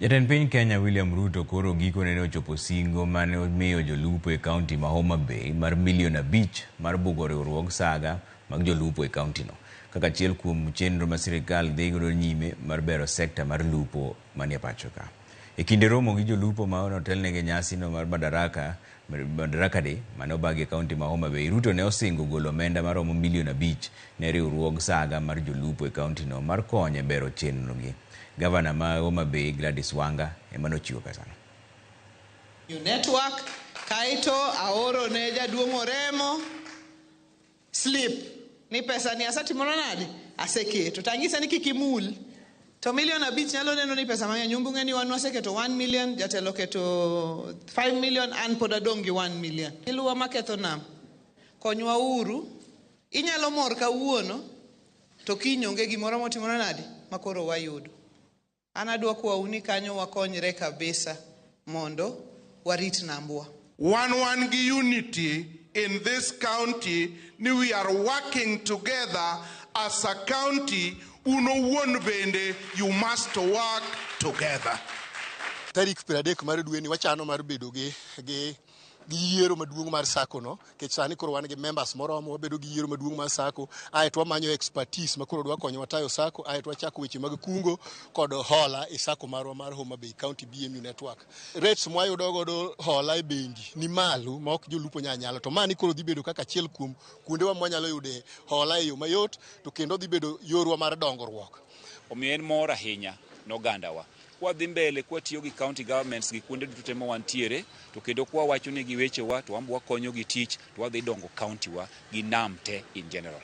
Jatend piny Kenya William Ruto koro gikone ne ochopo singo mane omiyo jolupo e kaunti ma Homa Bay mar milion 5 mar bugo riwruog saga mag jolupo e kauntino kaka achiel kuom chenro ma sirikal dhi godo nyime mar bero sekta mar lupo manie pacho ka. E kinde romo gi jolupo ma notelnegi e nyasino mar Madaraka Day mane obagi e kaunti ma Homa Bay, Ruto ne osingo golo omenda maromo milion 5 ne riwruog saga mar jolupo e kauntino mar konyo e bero chenrogi. Gavana ma Homa Bay Gladys Wanga ema nochiwo pesano. Network kaeto aoro ne jaduong' Oremo slip ni pesa ni asetimona nade aseketo to anyise ni kik imul to milion 5 nyalo neno ni pesa mang'eny umbu ng'e ni wan waseketo 1 million, jatelo keto 5 million, an pod adong' gi 1 million. Iluwa maketho nam, konywa uru, inyalo mor kawuono to kiny onge gimoro motimore nade makoro wayudo. An adwa kwau ni kanyo wakonyre kabisa mondo warit nambwa. Wan gi unity in this county ni we are working together as a county. Un owuon bende you must work together. Tarik 30 mar dweni wachano mar bedo gi yiero maduong' mar SACCO no, nikech sani koro wan gi members moromo, wabedo gi yiero maduong' mar SACCO, aeto wamanyo expertise ma koro dwa konyowa tayo SACCO, aeto wachako weche mag kungo kod hola e SACCO marwa mar Homa Bay County BMU Network. Rates mwayudo godo hola e bengi ni malo ma ok jolupo nyalo nyalo, to mani koro dhi bedo kaka achiel kuom kuondewa mwanyalo yude hola e yo mayot, to kendo dhi bedo yorwa mar dongruok. Omiyo en mor ahinya nogandawa. Kwadhi mbele kwatiyo gi county governments gi kuonde duto te ma wantiere, to kendo kwawacho negi wechewa to wan be wakonyo gi tich, to wadhi dongo county wa gi nam te in general.